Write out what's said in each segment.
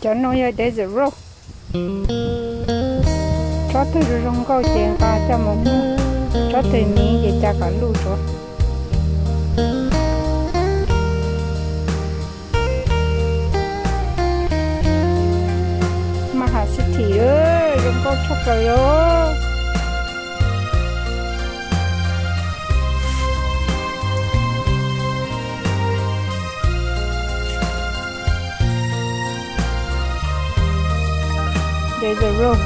Cov no yog Desert Rose. Tsob twg zoo zoo nkauj ces nqa coj mus muag, tsob twg miv ces ca kom luj tsuav. Maj Has Xib Thim zoo nkauj tshaj plaws os. Desert Rose,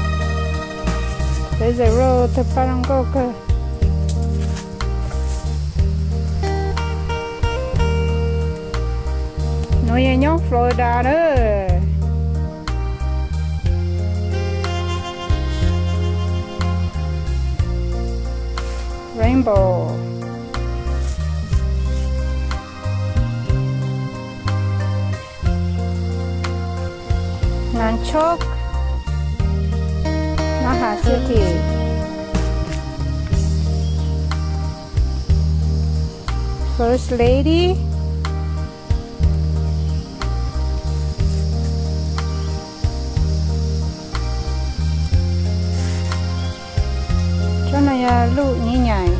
Desert Rose tawg paj zoo nkauj kawg. Nuav yog nyob Florida na. Rainbow. Nam Tshoj, Maj Has Xib Thim, First Lady. Tsob no yog luj nyim nyaim.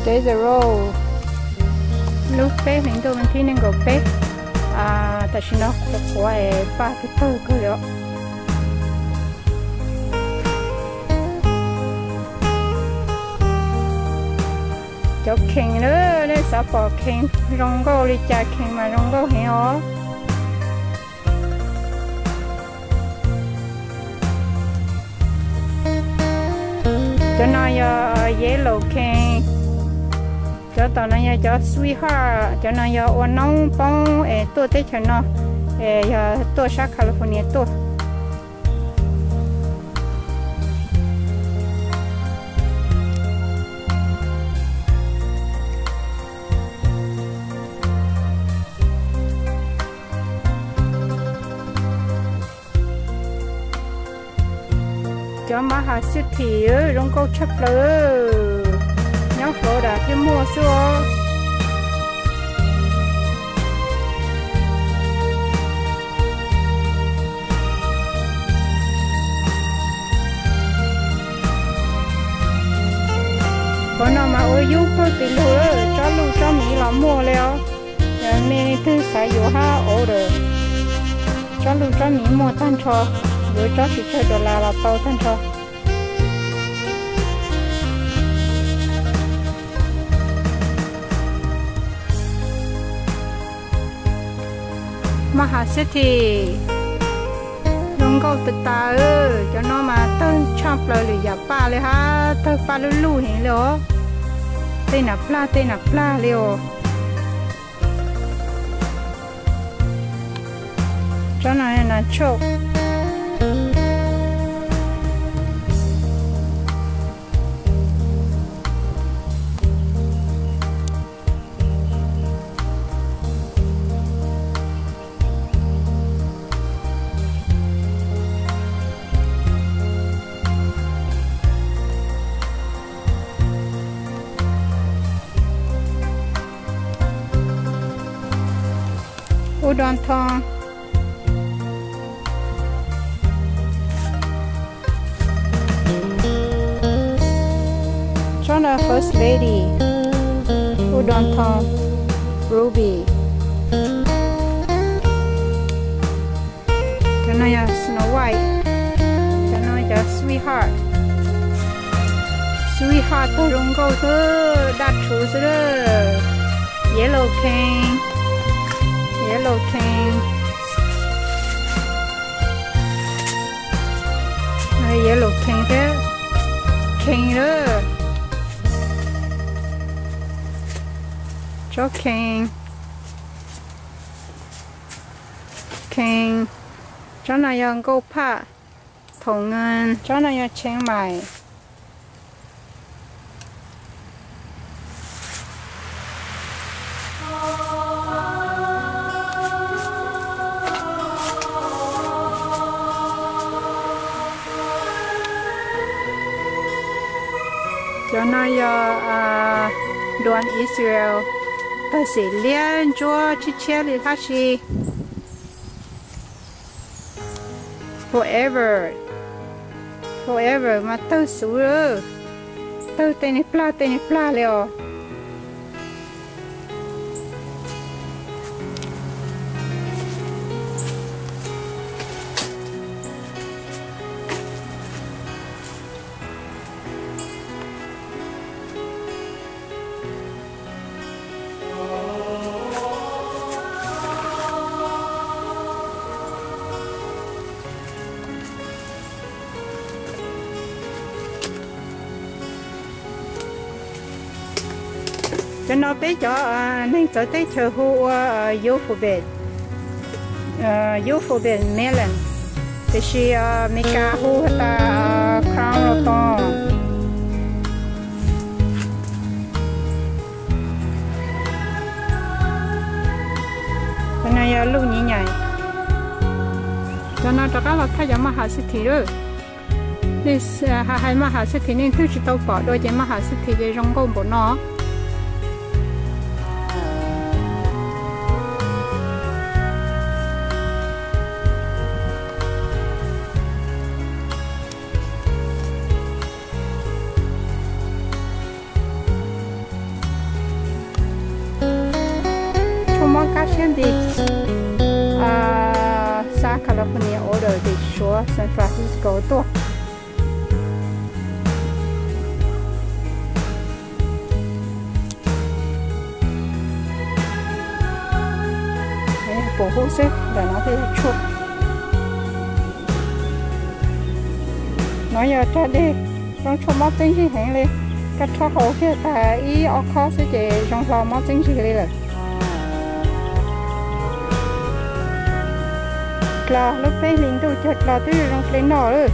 Desert Rose, lub peb hlis ntuj vas thib nees nkaum peb. Tam sim no qhuav qhuav es paj tawg tawg kawg li os. Cov khees na, nej xav pom khees zoo nkauj li cas, khees mas zoo nkauj heev os. Cov no yog yellow khees, cov tom no yog cov sweetheart, cov no yog ua noob poob es tuaj teb chaws no, es yog tuaj sab California tuaj. Cov Maj Has Xib Thim zoo nkauj tshaj plaws, nyob Florida thiaj muaj xwb os. Qhov no mas ua yub pawg pes lug, tsob luj tsob miv los muaj li os. Yog nej leej twg xav yuav hab order, tsob luj tsob miv muaj tag nrho, yuav tsob tsis tsawg dollar los tau tag nrho. Maj Has Xib Thim zoo nkauj tas tas, cov no mas tawg tshaj plaws lwm yam paj li hab, tawg paj luj luj heev li os. Tej nam plag tej nam plag li os. Tsob no nam tshauj. Ub do thoo. Tsob no First Lady, ub do thoo, Ruby. Cov no yog Snow White, cov no cov Sweetheart. Sweetheart tawg zoo nkauj xwb, daj rhuv xwb. Yellow Cane, Yellow Cane, Yellow Cane thiab, Cane lawm. Tsob Cane, Cane, tsob no yog nkauj phaj, Thoom Nws, tsob no yog Chiang Mai. Cov no yog duas Israel, tawg xim liab ntsuab tshiab tshiab li hab si. Forever, forever mas tawg xuv, tawg tej niag plag tej niag plag li os. Cov no peb cov neeg txawv teb chaws hu ua Ethiopian, Ethiopian melon, tiam sis Meskas hu has tas crown los tau. Cov no yog luj nyiv nyaim. Cov no rov qab los thaij cov maj has xib thim lawm. Nej hais maj has xib thim nej twb tsis tau pom dua ces maj has xib thim ces zoo nkauj npaum no. Tshuaj mob kab siab nti, xa California order tim Suav San Francisco tuaj. Pum hub xwb, ntawm no thiaj yog tshuaj. No yog rag deg, zoo tshuaj mob txeeb zig heev li. Koj rhaub haus kiag tag ib ob khob xwb ces zoo hlo mob txeeb zig li lawm. Dlos lub peb hlis ntuj cog dlos twb zoo dlej noj lawm.